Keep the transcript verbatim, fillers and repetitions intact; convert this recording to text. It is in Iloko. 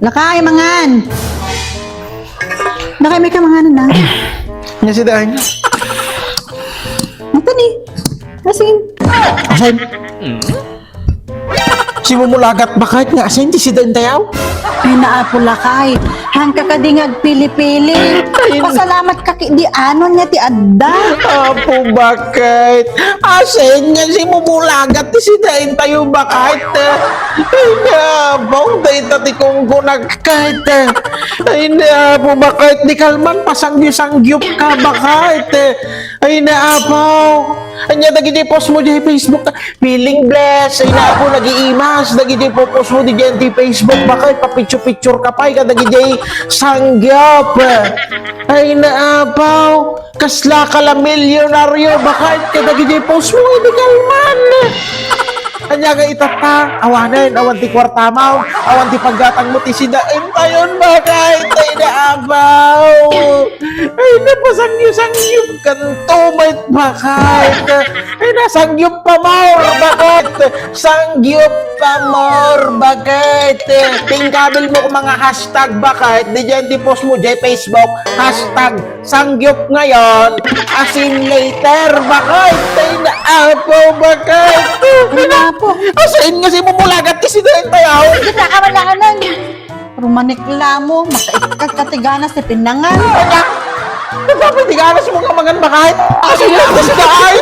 Lakay, mangan! Lakay, may kamanganan na. Nya si Daan. Ito ni. Asin. Asin. Simumulagat bakayt nga asin ti sida intayaw? Ay, naapo, lakay. Hangka kadi nga agpili-pili. Ay, pasalamat ka kadi anon nga ti adda. Apo bakayt. Asin nga simumulagat ti sida intayaw bakayt. Ay, naapo, dayta ti kungkunak kayt. Ay, naapo bakayt. Di kalman, pasanggi-sanggiup ka bakayt. Ay, naapo. Anya dagiti post mo di Facebook. Feeling blessed, ay naapo, nagiimas dagiti popost mo didiay ti Facebook, bakayt, papicture-picture ka pay kadagiti sanggiup. Ay naapo, kasla ka la milyonaryo, bakayt, kadagiti post mo, di kalman. Anya nga itatta, awanen, awan ti kuarta mo, awan ti paggatang mo, ti sida, intayon, bakayt, ay naapo. Ay, napasanggiup-sanggiup kanto, may bakayt. Ay, nasanggiup pa more, bakayt. Sanggiup pa more, bakayt. Tingkabil mo kung mga hashtag, bakayt. Didiay ti post mo, diay Facebook, hashtag sanggiup ngayon, asin later, bakayt. Ay, naapo, bakayt. Ay, naapo. Asin nga simumulagat ti sida intayaw. Kita ka man lang, anong? Rumanik la mo, makaikkat ka ti ganas ti pinangan. Anya? Nagpapatiganas mo nga mangan bakayt? Asin nga ti sida ay?